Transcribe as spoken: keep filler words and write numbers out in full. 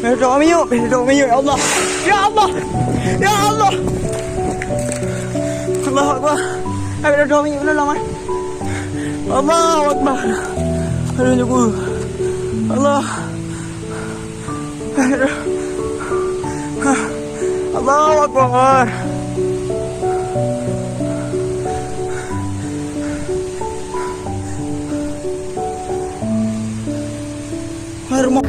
Payah doa miyueb, payah doa miyueb, ya Allah. Ya Allah. Ya Allah. Allahu Akbar. Payah doa miyueb, tolong, eh. Allahu Akbar. Aduh, nyoe. Allah. Allahu Akbar. Hai, rumoh.